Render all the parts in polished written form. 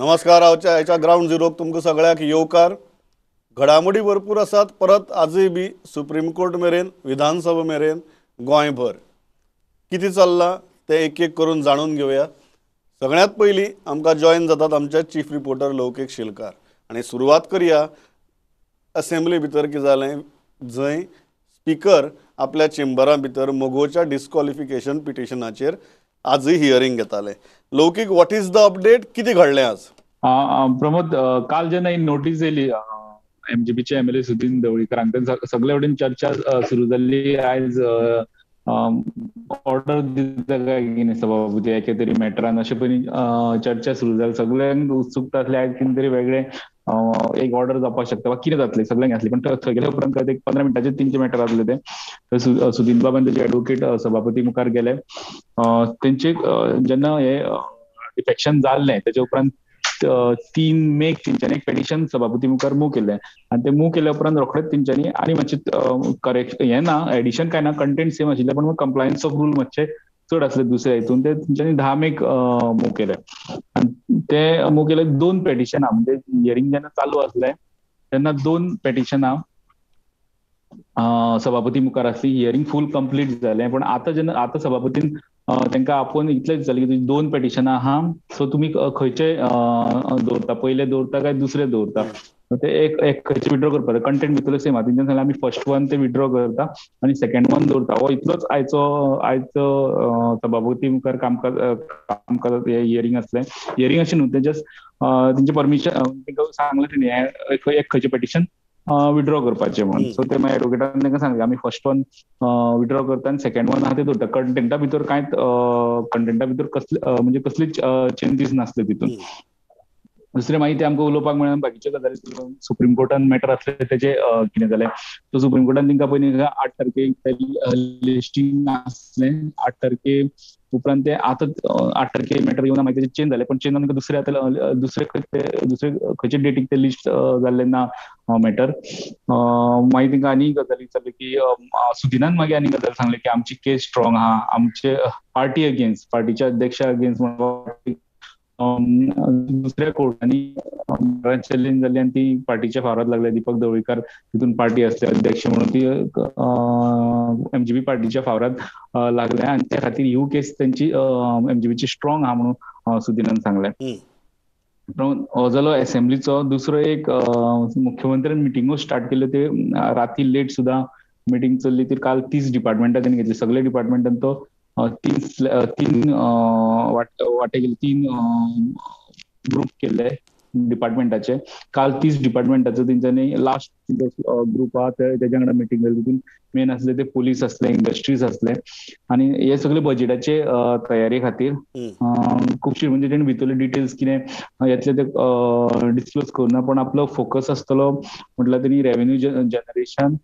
नमस्कार. आयच्या ग्रावंड झिरोक तुमकां सगळ्यांक येवकार. घडामोडी भरपूर आसात. परत आजूय बी सुप्रीम कोर्ट मेरेन, विधानसभा मेरेन गोंयभर कितें चल्लां तें एक एक करून जाणून घेवया. सगळ्यांत पयलीं आमकां जॉयन जातात आमचे चीफ रिपोर्टर लौकीक शिलकार आनी सुरवात करया असेंब्ली भितर कितें जालें, जंय स्पिकर आपल्या चेंबरा भितर मगोच्या डिस्क्वॉलिफिकेशन पिटिशनाचेर आजूय हियरींग घेताले. Loukik, what is the update, कितें घडलें आज? प्रमोद, काल जेन्ना ही नोटीस येयली एमजीपीचे एमएलए सुदीन ढवळीकरांक, सगळे वटेन चर्चा सुरू जाल्ली. आयज ऑर्डर दिता काय कितें सभापती एके तरी मॅटरान, अशें पयलीं चर्चा सुरू जाली. सगळ्यांक उत्सुकता आसली आयज कितें तरी वेगळें एक ऑर्डर जावपाक शकता वा कितें जातलें, सगळ्यांक आसली. पण थंय गेल्या उपरांत एक 15 मिनटाचे 3 मॅटर आसले ते. सुदीन बाब आनी तेजे एडवोकेट सभापती मुखार गेले. तेंचे जेन्ना हे डिफेक्शन जाल्लें तेच्या उपरांत 3 मेक तेंच्यांनी एक पेटिशन सभापती मुखार मूव केलें आनी ते मूव केल्या उपरांत रोखडेच तेंच्यांनी आनी मातशें करेक्ट हें ना, एडिशन कांय ना, कंटेंट सेम आशिल्लें, पण कंप्लायन्स ऑफ रूल मातशें चड आसले दुसऱ्या हितून, ते तेंच्यांनी 10 मेक मूव केले. आनी ते मूव केले 2 पेटिशनां, म्हणजे हियरींग जेन्ना चालू आसलें तेन्ना 2 पेटिशनां सभापती मुखार आसली. हियरींग फूल कंप्लीट जालें, पण आतां जेन्ना आतां सभापतीन तांकां आपोवन इतलेंच जालें की तुजी 2 पेटिशनां आहा, सो तुमी खंयचे दवरता, पयले दवरता काय दुसरे दवरता, ते एक एक खंयचे विड्रॉ करपाक, कंटेंट भितरले सेम आहा. तेंच्यान सांगलें आमी फर्स्ट वन ते विड्रॉ करता आनी सेकंड वन दवरता. हो इतलोच आयचो सभापती मुखार कामकाज हियरींग आसलें. हियरींग अशें न्हू, ते जस्ट तेंचें परमिशन तांकां सांगलें तेणी एक खंयचें पेटिशन विड्रॉ करपाचें म्हणून. सो ते मागीर एडवोकेटान तांकां सांगलें आमी फर्स्ट वन विड्रॉ करता आनी सेकंड वन आहा ते दवरता. कंटेंटा भितर कांयच, कंटेंटा भितर कसले म्हणजे कसलीच चेंजीस नासले तितून. दुसरें मागीर ते आमकां उलोवपाक मेळ्ळें बाकीच्यो गजाली. सुप्रीम कोर्टान मॅटर आसलें तेजें कितें जालें, सो सुप्रीम कोर्टान तांकां पयलीं 8 तारखेक लिस्टींग आसलें. 8 तारखे उपरांत ते आतां 8 तारखे मॅटर येवन मागीर तेजें चेंज जालें, पण चेंज जावन दुसरे आतां दुसरे दुसरे खंयचे डेटीक ते लिस्ट जाल्लें ना मॅटर. मागीर तांकां आनी गजाली जाल्यो की सुदिनान मागीर आनी गजाल सांगले की आमची केस स्ट्रॉंग आहा, आमचे पार्टी अगेन्स्ट, पार्टीच्या अध्यक्षा अगेन्स्ट म्हणून दुसऱ्या कोर्टांनी चॅलेंज जाली आनी ती पार्टीच्या फावरात लागले. दीपक ढवळीकार तितून पार्टी आसले अध्यक्ष म्हणून ती एमजीपी पार्टीच्या फावरात लागले आनी त्या खातीर ह्यो केस तेंची एमजीपीची स्ट्रॉंग आहा म्हणून सुदिनान सांगलें. हो जालो एसेंब्लीचो. दुसरो एक मुख्यमंत्र्यान मिटिंगो स्टार्ट केल्यो, ते राती लेट सुद्दां मिटींग चल्ली. ती काल 30 डिपार्टमेंटां तेणी घेतली. सगळे डिपार्टमेंटान तो 3 वाटे केले, 3 ग्रुप केले डिपार्टमेंटाचे. काल 30 डिपार्टमेंटाचो तेंच्यांनी लास्ट ग्रुप आहा तेज्या वांगडा मिटींग जाली. तितून मेन आसले ते पोलीस आसले, इंडस्ट्रीज आसले आनी हे सगळे बजेटाचे तयारी खातीर खुबशी म्हणजे तेणी भितरले डिटेल्स कितें येतले ते डिस्क्लोज करुना, पण आपलो फोकस आसतलो म्हटल्यार तेणी रेवेन्यू जनरेशन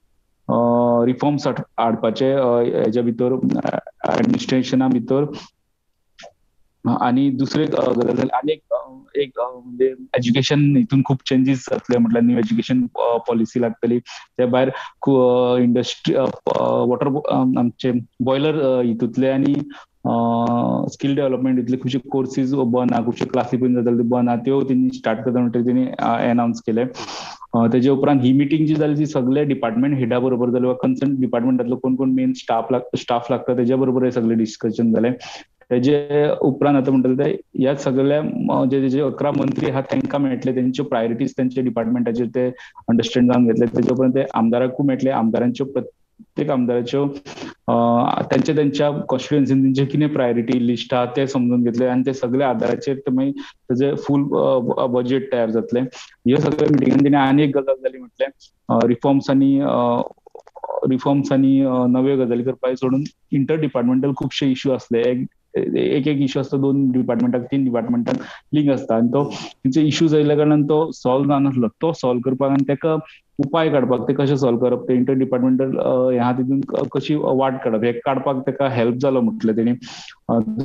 रिफॉर्म्स हाडपाचे हेज्या भितर, एडमिनिस्ट्रेशना भितर. आनी दुसरे गजाल आनी एक म्हणजे एज्युकेशन हितून खूब चेंजीस जातले, म्हटल्यार न्यू एज्युकेशन पॉलिसी लागतली. ते भायर इंडस्ट्री वॉटर आमचे बॉयलर हितूंतले आनी स्कील डेव्हलपमेंट हितले खुबशे कोर्सीस बंद आहा, खुबशे क्लासी पण जाताले ते बंद आहा, त्यो तेणी स्टार्ट करता म्हणटकीर तेणी एनावन्स केले. तेजे उपरांत ही मिटींग जी जाली ती सगळे डिपार्टमेंट हेडा बरोबर जाली वा कन्सर्न डिपार्टमेंटांतलो कोण कोण मेन स्टाफ लागता तेज्या बरोबर हे सगळे डिस्कशन जालें. तेजे उपरांत आतां म्हणटले ते ह्या सगळ्या जे जे 11 मंत्री आहा तांकां मेळटले, तेंच्यो प्रायोरिटीज तेंच्या डिपार्टमेंटाचेर ते अंडरस्टँड जावन घेतले. तेजे उपरांत ते आमदाराकूय मेळटले, आमदारांच्यो प्रत्येक आमदाराच्यो तेंच्या तेंच्या कॉन्स्टिट्युएन्सीन तेंचे कितें प्रायोरिटी लिस्ट आहा ते समजून घेतले आनी ते सगळे आदाराचेर ते मागीर तेजे फूल बजेट तयार जातलें. ह्यो सगळ्या मिटिंगान तेणी आनी एक गजाल जाली म्हटलें रिफॉर्म्स आनी नव्यो गजाली करपाक सोडून इंटर डिपार्टमेंटल खुबशे इश्यू आसले. एक एक इश्यू आसता 2 डिपार्टमेंटाक 3 डिपार्टमेंटाक लिंक आसता आनी तो तेंचे इश्यूज आयिल्ल्या कारणान तो सॉल्व जानासलो. तो सॉल्व करपाक आनी ताका उपाय काडपाक ते कशें सॉल्व करप, ते इंटर डिपार्टमेंटल ह्या तितून कशी वाट काडप हे काडपाक ताका हेल्प जालो म्हटलें तेणी.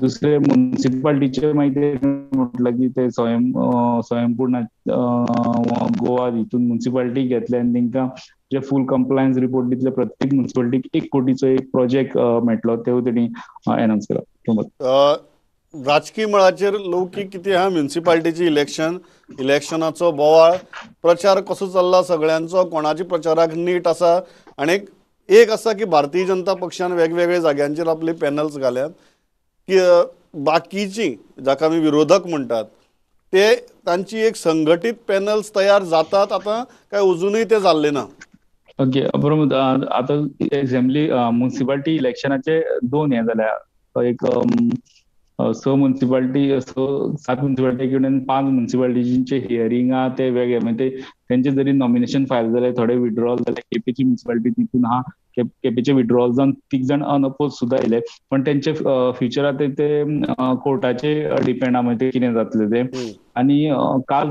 दुसरे मुन्सिपालिटीचे मागीर ते म्हटलें की ते स्वयंपूर्ण गोवा हितून मुन्सिपालिटी घेतले आनी तांकां जे फूल कंप्लायन्स रिपोर्ट दितले प्रत्येक मुन्सिपालिटीक 1 कोटीचो एक प्रोजेक्ट मेळटलो, तेवूय तेणी एनावन्स केला. राजकीय मळाचेर लौकीक कितें आहा, म्युनिसिपालिटीची इलेक्शन, इलेक्शनाचो बोवाळ, प्रचार कसो चल्ला सगळ्यांचो, कोणाची प्रचाराक नीट आसा, आनी एक आसा की भारतीय जनता पक्षान वेगवेगळ्या जाग्यांचेर आपले पॅनल्स घाल्यात की बाकीची जाका आमी विरोधक म्हणटात ते तांची एक संघटीत पॅनल्स तयार जातात आतां काय अजुनूय ते जाल्ले ना? ओके बरोबर. आतां एसेंब्ली म्युनिसिपालिटी इलेक्शनाचे दोन हे जाल्या, एक 6 म्युनिसिपालिटी, 7 म्युनिसिपालिटी कडेन 5 म्युनिसिपालिटींचे हियरींग आहा ते वेगळे, म्हणजे तेंचे जरी नॉमिनेशन फायल जाले, थोडे विड्रॉल जाले. केपेची म्युनिसिपालिटी तितून आहा, केपेचे विड्रॉल जावन 3 जाण अनअपोज सुद्दां येयले, पण तेंचे फ्युचर आतां ते कोर्टाचे डिपेंड आहा, म्हणजे कितें जातलें ते. आनी काल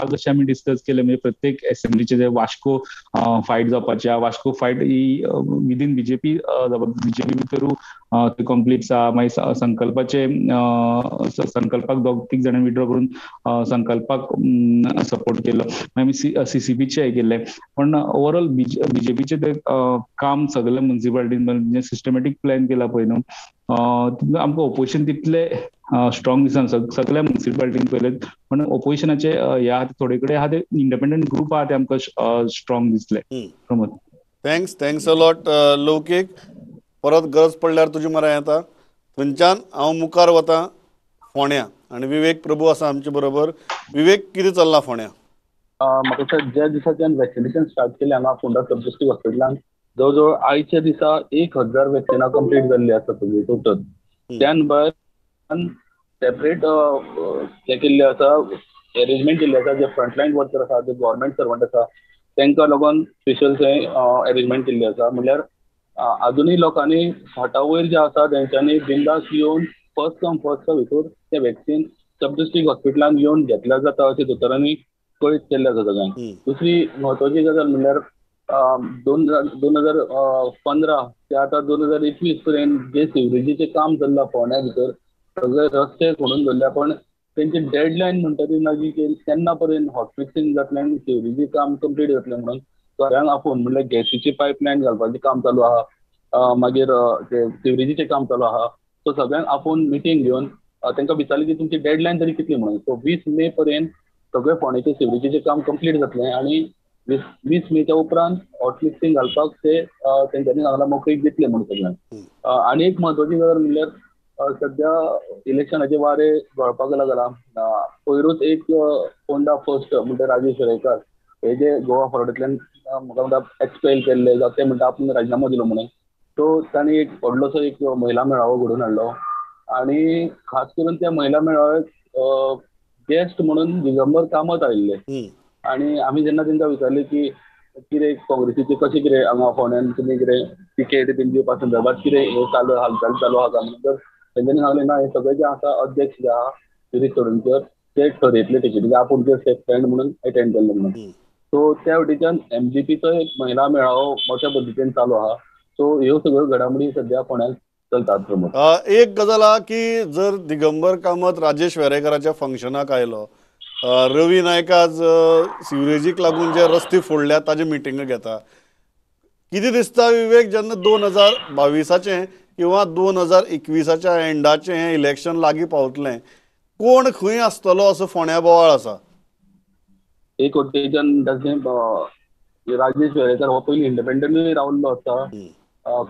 जशें आमी डिस्कस केले, म्हणजे प्रत्येक एसेंब्लीचे जे वास्को फायट जावपाचे, वास्को फायट ही विदीन बीजेपी, बीजेपी भितरू कॉन्फ्लिक्ट आहा. मागीर संकल्पाचे, संकल्पाक 2-3 जाणांनी विड्रॉ करून संकल्पाक सपोर्ट केलो. मागीर आमी सीसीपीचे हे केले. पण ओवरऑल बीजेपीचे ते काम सगळे म्युनिसिपालिटीन म्हणजे सिस्टमॅटीक प्लॅन केला पळय न्हू, आमकां ओपोजिशन तितले स्ट्रॉंग दिसना सगळ्या म्युनिसिपालिटीन पयले, पण ओपोजिशनाचे ह्या थोडे कडेन आहा ते इंडिपेंडंट ग्रुप आहा ते आमकां स्ट्रॉंग दिसले. Pramod, thanks, thanks a lot Laukik. परत गरज पडल्यार तुजे मरा येता. थंयच्यान हांव मुखार वता फोंड्या आनी विवेक प्रभू आसा आमचे बरोबर. विवेक, कितें चल्लां फोंड्या? म्हाका दिसता ज्या दिसाच्यान वॅक्सिनेशन स्टार्ट केलें हांगा फोंडा सब डिस्ट्रिक्ट हॉस्पिटलान, जवळ जवळ आयच्या दिसा 1000 वॅक्सिनां कंप्लीट जाल्ली आसा सगळी टोटल. त्यान भायर सेपरेट हे केल्ले आसा, एरेंजमेंट केल्ले आसा, जे फ्रंटलायन वर्कर आसा, जे गव्हर्मेंट सर्वंट आसा तांकां लागून स्पेशल थंय एरेंजमेंट केल्ली आसा. म्हणल्यार आजुनूय लोकांनी 60 वयर जे आसा तेंच्यांनी बिंदास येवन फर्स्ट कम फर्स्ट सर्व भितर ते वॅक्सिन सब डिस्ट्रिक्ट हॉस्पिटलान येवन घेतल्यार जाता अशें दोतोरांनी कळीत केल्लें आसा सगळ्यांक. दुसरी म्हत्वाची गजाल म्हणल्यार 2015 ते आतां 2021 पर्यंत जे सिवरेजीचें काम चल्लां फोंड्या भितर, सगळे रस्ते खोडून दवरल्या, पण तेंची डेडलायन म्हणटा ती ना की केन्ना पर्यंत हॉटफिक्सिंग जातलें आनी सिवरेजी काम कंप्लीट जातलें म्हणून सगळ्यांक आपोवन, म्हणल्यार गॅसीची पायपलायन घालपाचें काम चालू आहा, मागीर सिवरेजीचें काम चालू आहा, सो सगळ्यांक आपोवन मिटींग घेवन तांकां विचारलें की तुमची डेडलायन तरी कितली म्हणून. सो 20 मे पर्यंत सगळे फोंडेचें सिवरेजीचें काम कंप्लीट जातलें आनी 20 मेच्या उपरांत हॉटफिक्सिंग घालपाक ते तेंच्यांनी सांगलां मोकळीक दितले म्हणून सगळ्यांक. आनी एक म्हत्वाची गजाल म्हणल्यार सध्या इलेक्शनाचे वारे गळपाक लागला. पयरूच एक फोंडा फर्स्ट म्हणटा राजेश वेरेंकार हे जे गोवा फॉरवर्डांतल्यान म्हाका म्हणटा एक्सपेल केल्ले जावं ते म्हणटा आपूण राजिनामो दिलो म्हणून, सो तांणी एक व्हडलोसो एक महिला मेळावो घडोवन हाडलो आनी खास करून त्या महिला मेळाव्याक गेस्ट म्हणून दिगंबर कामत आयिल्ले. आनी आमी जेन्ना तांकां विचारलें की कितें काँग्रेसीचें कशें कितें हांगा फोंड्यान तुमी कितें तिकेट बीन दिवपा संदर्भात कितें हे चालू हालचाल चालू आसा काय म्हणून, तर तेंच्यांनी सांगलें ना, हे सगळें जें आसा अध्यक्ष जे आहा गिरीश चोडणकर ते ठरयतले तिकेटी, आपूण जस्ट एक फ्रेंड म्हणून एटेंड केल्ले म्हणून. सो त्या वटेच्यान एमजीपीचो एक महिला मेळावो मोठ्या पद्दतीन चालू आहा. सो ह्यो सगळ्यो घडामोडी सद्या फोंड्यान चलतात. प्रमोद, एक गजाल आहा की जर दिगंबर कामत राजेश वेरेंकराच्या फंक्शनाक आयलो, रवी नायक आज सिवरेजीक लागून जे रस्ते फोडल्या ताजे मिटींग घेता, कितें दिसता विवेक जेन्ना 2022 किंवा 2021 एंडाचें हें इलेक्शन लागीं पावतलें, कोण खंय आसतलो असो फोंड्या बोवाळ आसा? एक वटेच्यान राजेश वेरेंकर हो पयलीं इंडिपेंडंटूय रावल्लो आसा,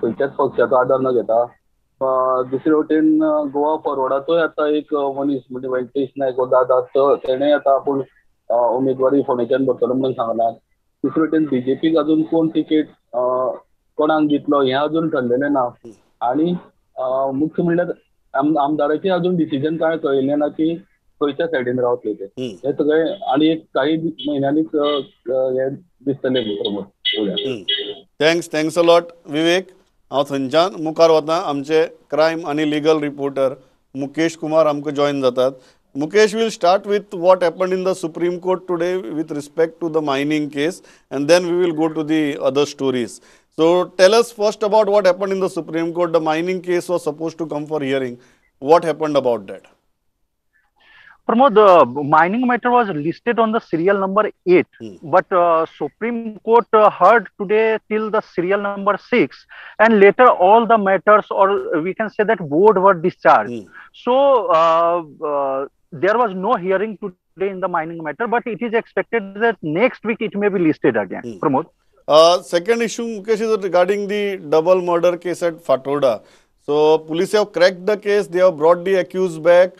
खंयच्याच पक्षाचो आदार न घेता. दुसरे वटेन गोवा फॉरवर्डाचोय आतां एक मनीस म्हणजे वेंकटेश नायक हो दादा, तेणें आतां आपूण उमेदवारी फोंडेच्यान भरतलो म्हणून सांगलां. दुसरे वटेन बीजेपीक अजून कोण तिकेट कोणाक दितलो हें अजून ठरलेलें ना. आनी मुख्य म्हणल्यार आमदाराचें अजून डिसिजन कांय कळिल्लें ना की खंयच्या सायडीन रावतले ते, हे सगळें आनी एक काही म्हयन्यांनीच हें दिसतलें Pramod. Thanks, thanks a lot Vivek. हांव थंयच्यान मुखार वता, आमचे क्रायम आनी लिगल रिपोर्टर मुकेश कुमार आमकां जॉयन जातात. Mukesh, will start with what happened in the Supreme Court today with respect to the mining case and then we will go to the other stories. So tell us first about what happened in the Supreme Court. The mining case was supposed to come for hearing. What happened about that? Pramod, mining matter was listed on the serial number 8, but Supreme Court heard today till the serial number 6, and later all the matters, or we can say that board, were discharged. So there was no hearing today in the mining matter, but it is expected that next week it may be listed again. Pramod. Second issue, Mukesh, is regarding the double murder case at Fatorda. So police have cracked the case, they have brought the accused back.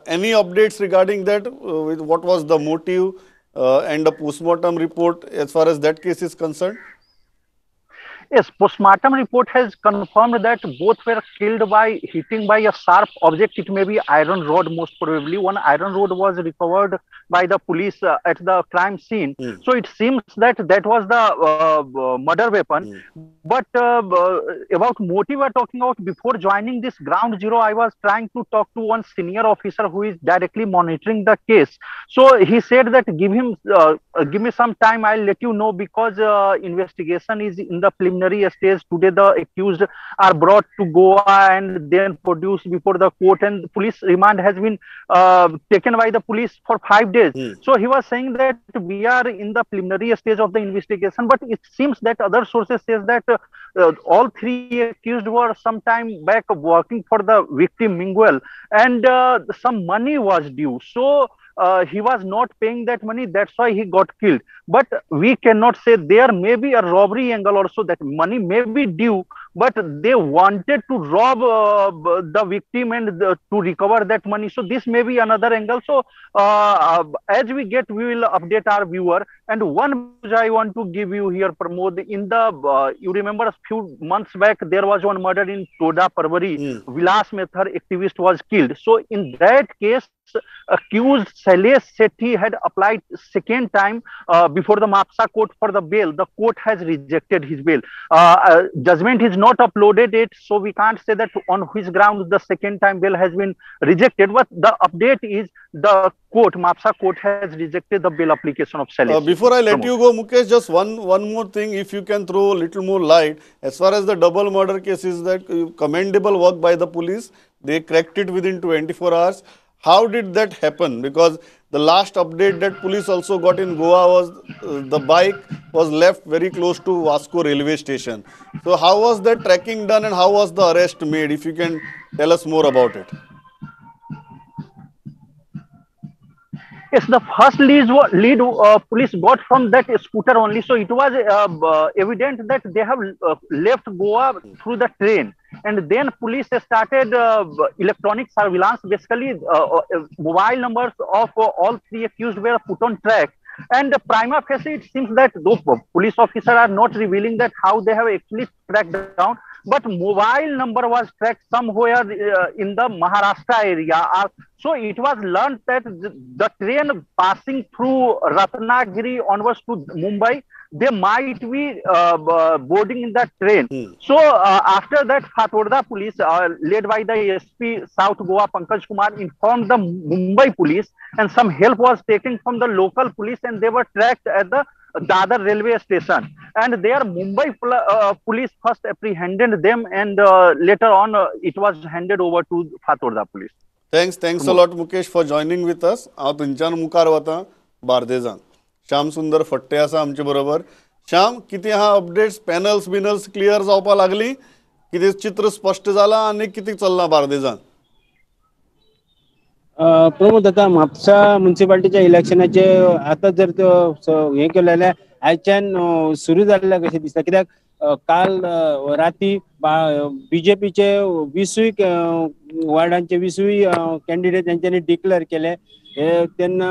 Any updates regarding that? With what was the motive and the postmortem report as far as that case is concerned? Yes, postmortem report has confirmed that both were killed by hitting by a sharp object. It may be iron rod, most probably. One iron rod was recovered by the police at the crime scene. So it seems that that was the murder weapon. But about motive we are talking about, before joining this ground zero, I was trying to talk to one senior officer who is directly monitoring the case. So he said that give me some time, I'll let you know, because investigation is in the preliminary stage. Today the accused are brought to Goa and then produced before the court, and police remand has been taken by the police for 5 days. So he was saying that we are in the preliminary stage of the investigation, but it seems that other sources says that all three accused were some time back working for the victim Miguel, and some money was due. So he was not paying that money, that's why he got killed. But we cannot say, there may be a robbery angle also, that money may be due, but they wanted to rob the victim and to recover that money. So this may be another angle. So as we get, we will update our viewer. And one I want to give you here, Pramod, in the you remember a few months back there was one murder in Toda Parvari. Vilas Methar activist was killed. So in that case, accused Shailesh Sethi had applied second time before the Mapsa court for the bail. The court has rejected his bail. Judgment is not uploaded it, so we can't say that on which ground the second time bail has been rejected. But the update is the court, Mapsa court, has rejected the bail application of Shailesh. Before I let you go, Mukesh, just one more thing, if you can throw a little more light as far as the double murder case is, that commendable work by the police. They cracked it within 24 hours. How did that happen? Because the last update that police also got in Goa was the bike was left very close to Vasco railway station. So how was that tracking done and how was the arrest made? If you can tell us more about it. Yes, the first lead police got from that scooter only. So it was evident that they have left Goa through the train. And then police started electronic surveillance. Basically, mobile numbers of all three accused were put on track. And prima facie, it seems that though police officers are not revealing that how they have actually tracked down, but mobile number was tracked somewhere in the Maharashtra area. So it was learned that the train passing through Ratnagiri onwards to Mumbai, they might be boarding in that train. So after that, Fatorda police, led by the SP South Goa Pankaj Kumar, informed the Mumbai police, and some help was taken from the local police, and they were tracked at the Dadar railway station. And there Mumbai police first apprehended them, and later on it was handed over to Fatorda police. Thanks a lot, Mukesh, for joining with us. हांव थंयच्यान मुखार वता बार्देजान. श्याम सुंदर फट्टे आसा आमचे बरोबर. श्याम, कितें आहा अपडेट्स? पॅनल्स बिनल्स क्लियर जावपा लागली? कितें चित्र स्पश्ट जालां आनी कितें चल्लां बार्देजान? प्रमोद, आतां म्हापसा म्युनिसिपालिटीच्या इलेक्शनाचे आतां जर हें केलें जाल्यार आयच्यान सुरू जाल्लें कशें दिसता, कित्याक काल राती बीजेपीचे 20 वार्डांचे 20 कॅन्डिडेट तेंच्यांनी डिक्लेअर केले. तेन्ना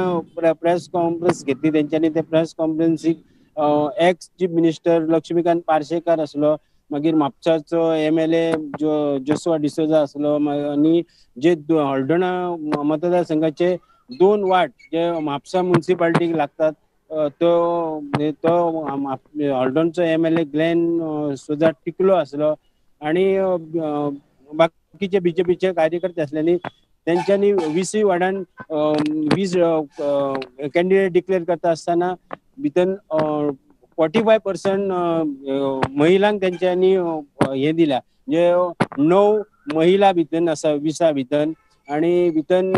प्रेस कॉन्फरन्स घेतली तेंच्यांनी. ते press कॉन्फरन्सीक ex chief minister Laxmikant Parsekar आसलो, मागीर म्हापसाचो MLA Joshua D'Souza आसलो, आनी जे हळदोणा मतदारसंघाचे 2 वार्ड जे म्हापसा म्युनिसिपालिटीक लागतात तो हळदोणचो MLA Glenn Souza टिकलो आसलो, आनी बाकीचे बीजेपीचे कार्यकर्ते आसले. आनी तेंच्यांनी 20 वार्डान 20 कॅन्डिडेट डिक्लेअर करता आसतना भितर 45% महिलांक तेंच्यांनी हे दिल्या, म्हणजे 9 महिला भितर आसा 20 भितर, आनी भितर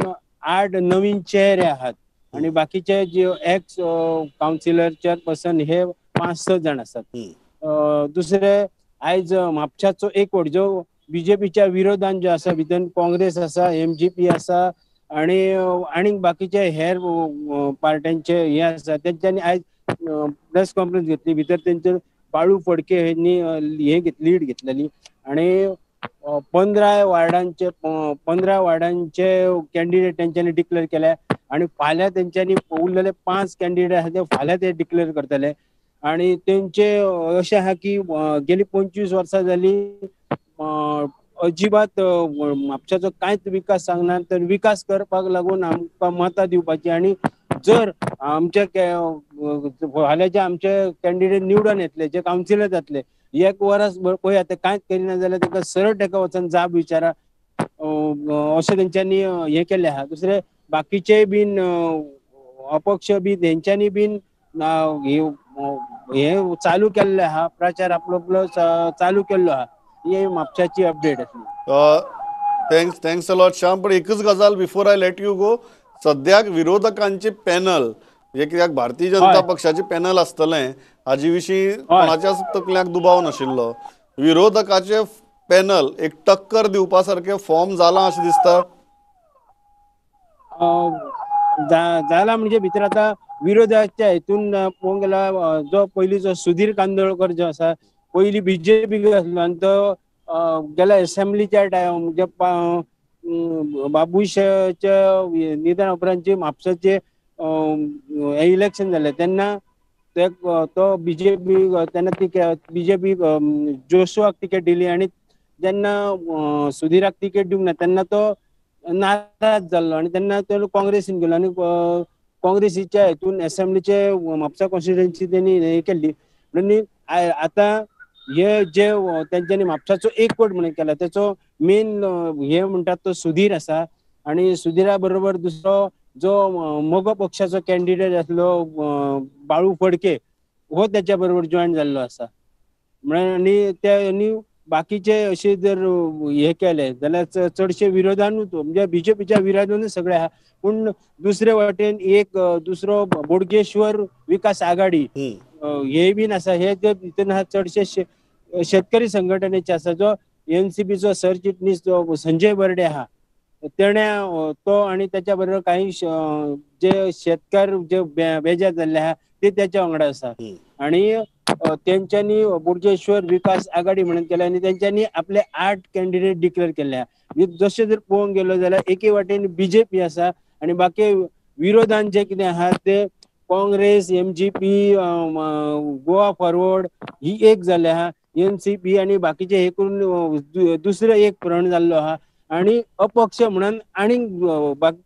8 नवीन चेहरे आहात आणि बाकीचे जे एक्स कावन्सिलर चेअरपर्सन हे 5-6 जाण आसात. दुसरे आयज म्हापशाचो एकवट जो बीजेपीच्या विरोधान जो आसा भितर काँग्रेस आसा, एमजीपी आसा आणि आनीक बाकीचे हेर पार्ट्यांचे हे आसा, तेंच्यांनी आयज प्रेस कॉन्फरन्स घेतली. भितर तेंचे बाळू फडके हेंनी हे लीड घेतलेली आणि 15 वार्डांचे कॅन्डिडेट तेंच्यांनी डिक्लेअर केले आणि फाल्यां तेंच्यांनी उरलेले 5 कॅन्डिडेट आसा ते फाल्यां ते डिक्लेअर करतले. आणि तेंचे अशें आहा की गेली 25 वर्सां जाली अजिबात म्हापशाचो कांयच विकास सांगना, तर विकास करपाक लागून आमकां मतां दिवपाची आणि जर आमचे फाल्यां आमचे कॅन्डिडेट निवडून येतले, जे कावन्सिलर जातले, एक वरस पळया ते कांयच करिना जाल्यार ताका सरळ ताका वचून जाब विचारा अशें तेंच्यांनी हें केल्लें आहा. दुसरे बाकीचे बीन अपक्ष बी तेंच्यांनी बीन हे चालू केल्ले आहा, प्रचार आपलो आपलो चालू केल्लो आहा. ही म्हापशाची अपडेट आसली. Thanks thanks a lot Shyam. पण एकच गजाल before I let you go, सद्याक विरोधकांचे पॅनल हे कित्याक भारतीय जनता पक्षाचे पॅनल आसतलें हाजे विशीं कोणाच्याच तकल्याक दुबाव नाशिल्लो. विरोधकाचे पॅनल एक टक्कर दिवपा सारकें फॉर्म जालां अशें दिसता? जाला म्हणजे भितर आतां विरोधाच्या हितून पळोवंक गेल्यार जो पयलींचो सुधीर कांदोळकर जो आसा, पयलीं बीजेपी आसलो आनी तो गेल्या एसेंब्लीच्या टायम म्हणजे बाबूशाच्या निधना उपरांत जे म्हापशाचे इलेक्शन जालें तेन्ना तो बीजेपी तेन्ना बीजेपी जोशुआक तिकेट दिली आनी जेन्ना सुधीराक तिकेट दिवंक ना तेन्ना तो नाराज जाल्लो आनी तेन्ना तो काँग्रेसीन गेलो आनी काँग्रेसीच्या हितून एसेंब्लीचे म्हापसा कॉन्स्टिट्युएन्सी तेणी हे केल्ली. म्हणून आतां हे जे तेंच्यांनी म्हापशाचो एकवट म्हणून केला तेचो मेन हे म्हणटात तो सुधीर आसा आनी सुधीरा बरोबर दुसरो जो मगो पक्षाचो कॅन्डिडेट आसलो बाळू फडके हो त्याच्या बरोबर जॉईन जाल्लो आसा. म्हणून आनी ते आनी बाकीचे अशे जर हे केले जाल्यार चडशे विरोधानूच म्हणजे बीजेपीच्या विरोधानूच सगळे आहा. पूण दुसरे वाटेन एक दुसरो बोडगेश्वर विकास आघाडी हे बीन आसा, हे जे भितर आहा चडशे शेतकरी संघटनेचे आसा. जो एनसीपीचो सरचिटणीस जो संजय बर्डे आहा तेणे तो आनी त्याच्या बरोबर काही जे शेतकार जे बेजार जाल्ले आहा ते त्याच्या वांगडा आसा आणि तेंच्यांनी बोडगेश्वर विकास आघाडी म्हणून केले आनी तेंच्यांनी आपले 8 कॅन्डिडेट डिक्लेअर केल्ले आहा. जशें जर पळोवंक गेलो जाल्यार एके वाटेन बीजेपी आसा आनी बाकी विरोधान जे कितें आहा ते काँग्रेस, एमजीपी, गोवा फॉरवर्ड ही एक जाल्ले आहा, एनसीपी आनी बाकीचे हे करून दुसरे एक प्रण जाल्लो आहा आणि अपक्ष म्हणून आनीक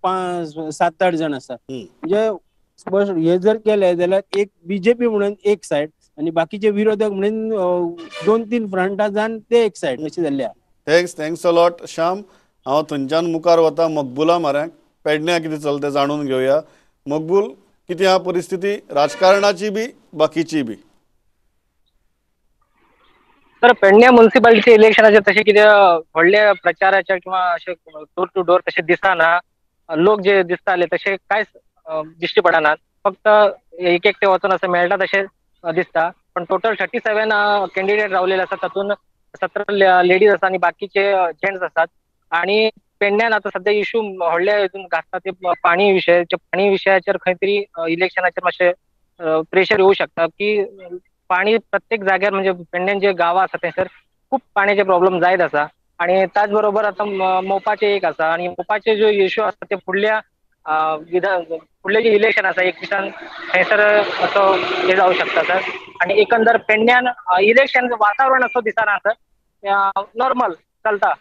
5-7-8 जाण आसा. म्हणजे हे जर केले जाल्यार एक बीजेपी म्हणून एक सायड आणि बाकीचे विरोधक म्हणून 2-3 फ्रंटा जावन ते एक सायड अशें जाल्ले आहा. Thanks thanks a lot Shyam. हांव थंयच्यान मुखार वता मकबुला म्हऱ्याक, पेडण्या कितें चलता तें जाणून घेवया. मकबूल, कितें आहा परिस्थिती राजकारणाची बी बाकीची बी? तर पेडण्या म्युन्सिपालिटी इलेक्शनाचे तशें कितें व्हडल्या प्रचाराच्या किंवा अशें डोर टू डोर तशें दिसना. लोक जे दिसताले तशें कांयच दिश्टी पडनात, फक्त एक एकटे वचून अशें मेळटा तशें दिसता. पण टोटल 37 कॅन्डिडेट रावलेले आसा, तातूंत 17 लेडीज आसा आनी बाकीचे जेंट्स आसात. आणि पेडण्यान आतां सद्या इशू व्हडले हितून गाजता ते पाणी विशय, पाणी विशयाचेर खंय तरी इलेक्शनाचेर मातशें प्रेशर येवं शकता की पाणी प्रत्येक जाग्यार म्हणजे पेडण्यान जे गांवां आसा थंयसर खूब पाण्याचे प्रॉब्लम जायत आसा. आणि त्याच बरोबर आतां मोपाचे एक आसा आनी मोपाचे जो इशू आसा ते फुडल्या फुडले जे इलेक्शन आसा 21 थंयसर असो हे जावं शकता सर. आणि एकंदर पेडण्यान इलेक्शन वातावरण असो दिसना सर, नॉर्मल चलता.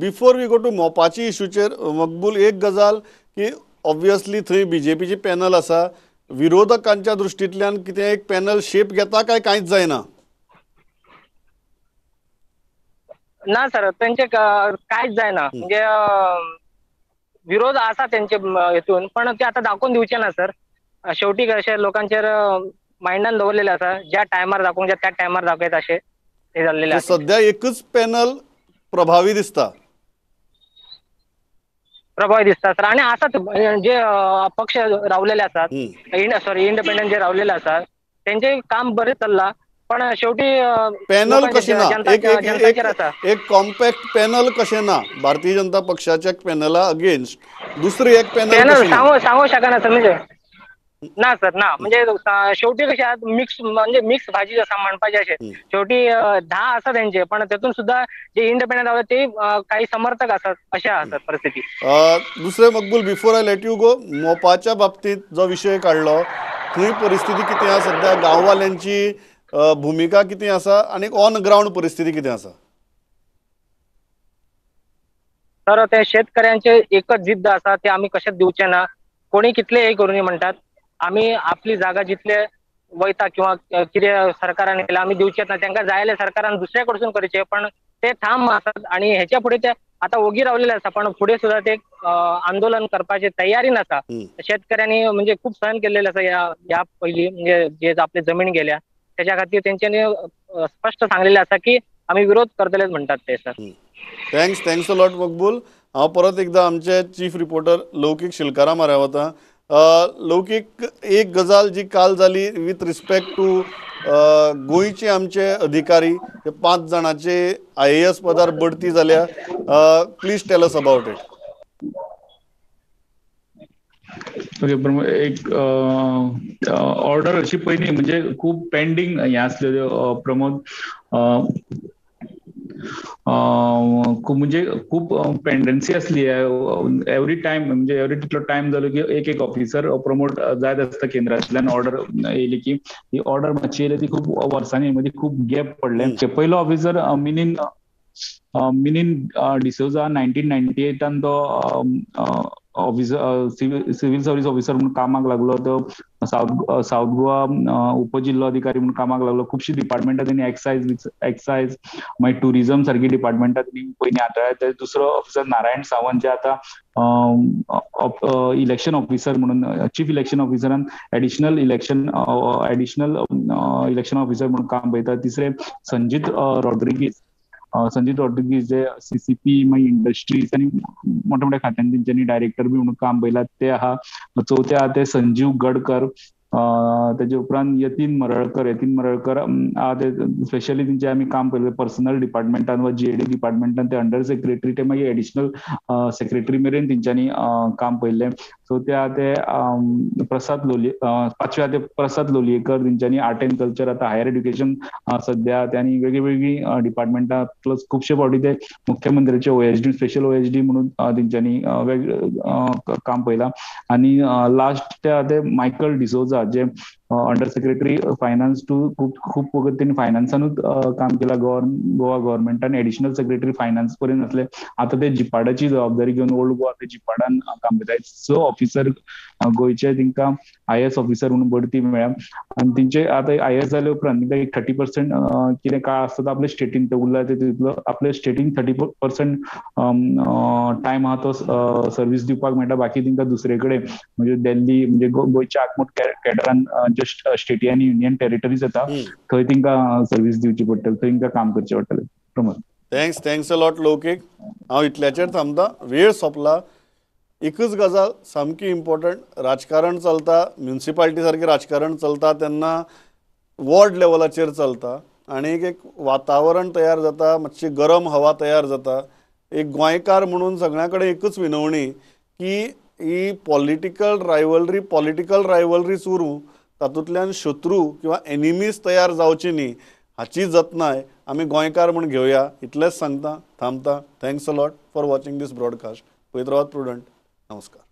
बिफोर we go to मोपाची इशूचेर मकबूल, एक गजाल की ऑब्वियसली थंय बीजेपीची पॅनल आसा, विरोधकांच्या दृष्टींतल्यान कितें एक पॅनल शेप घेता काय कांयच जायना? ना सर, तेंचे कांयच जायना. म्हणजे विरोध आसा तेंचे हेतून, पण ते आतां दाखोवन दिवचे ना सर. शेवटी कशें लोकांचेर मायंडान दवरलेले आसा, ज्या टायमार दाखोवंक जाय त्या टायमार दाखयता अशें हे जाल्लेलें आसा. सद्या एकच पॅनल प्रभावी दिसता. प्रभाव दिसता सर. आनी आसात जे पक्ष रावलेले आसात, सॉरी इंडिपेंडंट जे रावलेले आसात तेंचे काम बरें चल्लां, पण शेवटी पॅनल कशें ना, एक कॉम्पॅक्ट पॅनल कशें ना भारतीय जनता पक्षाच्या पॅनला अगेन्स्ट दुसरी एक पॅनल सांगू शकना सर. म्हणजे ना सर ना, म्हणजे शेवटी कशें मिक्स, म्हणजे मिक्स भाजी आसा म्हणपाचें अशें. शेवटी 10 आसा तेंचे, पण तेतून सुद्दां जे इंडिपेंडंट रावले ते काही समर्थक आसात, अशें आसा परिस्थिती. दुसरें Maqbool, before I let you go, मोपाच्या बाबतींत जो विशय काडलो थंय परिस्थिती कितें आसा सद्या, गांववाल्यांची भुमिका कितें आसा आनी ऑन ग्रावंड परिस्थिती कितें आसा? तर ते शेतकऱ्यांचे एकच जिद्द आसा, ते आमी कशेंच दिवचे ना, कोणी कितले हे करूनी म्हणटात, आमी आपली जागा जितले वयता किंवा कितें सरकारान केलें आमी दिवचेच ना, तांकां जाय जाल्यार सरकारान दुसऱ्या कडसून करचें, पण ते ठाम आसात आनी हेच्या फुडें ते आतां ओगी रावलेले आसा, पण फुडें सुद्दां ते आंदोलन करपाचे तयारीन आसा. शेतकऱ्यांनी म्हणजे खूब सहन केल्लेले आसा ह्या पयलीं, म्हणजे जे आपली जमीन गेल्या त्याच्या खातीर तेंच्यांनी स्पश्ट सांगलेले आसा की आमी विरोध करतलेच म्हणटात ते sir. Thanks, thanks a lot Maqbool. हांव परत एकदां आमचे चीफ रिपोर्टर लौकीक शिलकारा म्हऱ्या वता. लौकीक, एक गजाल जी काल जाली विथ रिस्पेक्ट टू गोंयचे आमचे अधिकारी, ते 5 जाणांचे IAS पदार बढती जाल्या, please tell us about it. Okay, एक ऑर्डर अशी पयलीं म्हणजे खूब पेंडींग हें आसलें प्रमोद, खूब म्हणजे खूब पेंडन्सी आसली एवरी टायम, म्हणजे एवरी तितलो टायम जालो की एक एक ऑफिसर प्रमोट जायत आसता केंद्रांतल्यान ऑर्डर येयली की ही ऑर्डर मातशी येयली ती खूब वर्सांनी मदीं खूब गॅप पडले. पयलो ऑफिसर मिनीन डिसोजा 1998 तो ऑफिसर सिव्हिल सर्व्हिस ऑफिसर म्हणून कामाक लागलो. तो साऊथ गोवा उपजिल्होधिकारी म्हणून कामाक लागलो. खुबशीं डिपार्टमेंटां तेणी एक्सायज मागीर टुरिझम सारकी डिपार्टमेंटां तेणी पयलीं हाताळ्ळ्या. दुसरो ऑफिसर नारायण सावंत जे आतां इलेक्शन ऑफिसर म्हणून चीफ इलेक्शन ऑफिसरान एडिशनल इलेक्शन ऑफिसर म्हणून काम पळयता. तिसरे संजीत रॉड्रिगीज जे CCP मागीर इंडस्ट्रीज आनी मोठ्या मोठ्या खात्यांनी तेंच्यांनी डायरेक्टर बी म्हणून काम पळयलां ते आहा. चवथे आहा ते संजीव गडकर, तेजे उपरांत यतीन मरळकर आहा ते स्पेशली तेंचे आमी काम पळयलें पर्सनल डिपार्टमेंटान वा GAD डिपार्टमेंटान ते अंडर सेक्रेटरी ते मागीर एडिशनल सेक्रेटरी मेरेन तेंच्यांनी काम पळयल्लें. सो ते आहा ते प्रसाद लोलये, पांचवे आहा ते प्रसाद लोलयेकर, तेंच्यांनी आर्ट एंड कल्चर आतां हायर एड्युकेशन सद्या आनी वेगळी वेगळी डिपार्टमेंटां प्लस खुबशे फावटी ते मुख्यमंत्र्याचे OSD special OSD म्हणून तेंच्यांनी वेगळे काम पळयलां. आनी लास्ट ते आहा ते मायकल डिसोजा जे अंडर सेक्रेटरी फायनान्स टू खूब वगत तेणी फायनान्सानूच काम केलां गोवा गव्हर्मेंटान, एडिशनल सेक्रेटरी फायनान्स पर्यंत आसले. आतां ते जिपाडाची जबाबदारी घेवन ओल्ड गोवा ते जिपाडान काम करता. स ऑफिसर गोंयचे तांकां IAS officer म्हणून बढती मेळ्ळ्या आनी तेंचे आतां IAS जाले उपरांत तांकां एक 30% कितें काळ आसता तो आपल्या स्टेटीन ते उरला ते तितलो आपल्या स्टेटीन 30% टायम आहा तो सर्वीस दिवपाक मेळटा. बाकी तांकां दुसरे कडेन म्हणजे दिल्ली म्हणजे गोंयच्या आगमूट कॅडरान जे स्टेटी आनी युनियन टेरिटरीज येता थंय तांकां सर्वीस दिवची पडटली, थंय तांकां काम करचें पडटलें. Pramod, thanks a lot Laukik. हांव इतल्याचेर थांबता, वेळ सोंपला. एकच गजाल सामकी इम्पॉर्टंट, राजकारण चलता म्युनिसिपालिटी सारकें राजकारण चलता तेन्ना वॉर्ड लेवलाचेर चलता आनी एक वातावरण तयार जाता, मातशी गरम हवा तयार जाता. एक गोंयकार म्हणून सगळ्यां कडेन एकच विनवणी की ही पॉलिटिकल रायवलरीच उरूं, तातूंतल्यान शत्रू किंवा एनिमीज तयार जावची न्ही हाची जतनाय आमी गोंयकार म्हूण घेवया. इतलेंच सांगता, थांबता. Thanks a lot for watching this broadcast. पळयत रावात प्रुडंट. नमस्कार.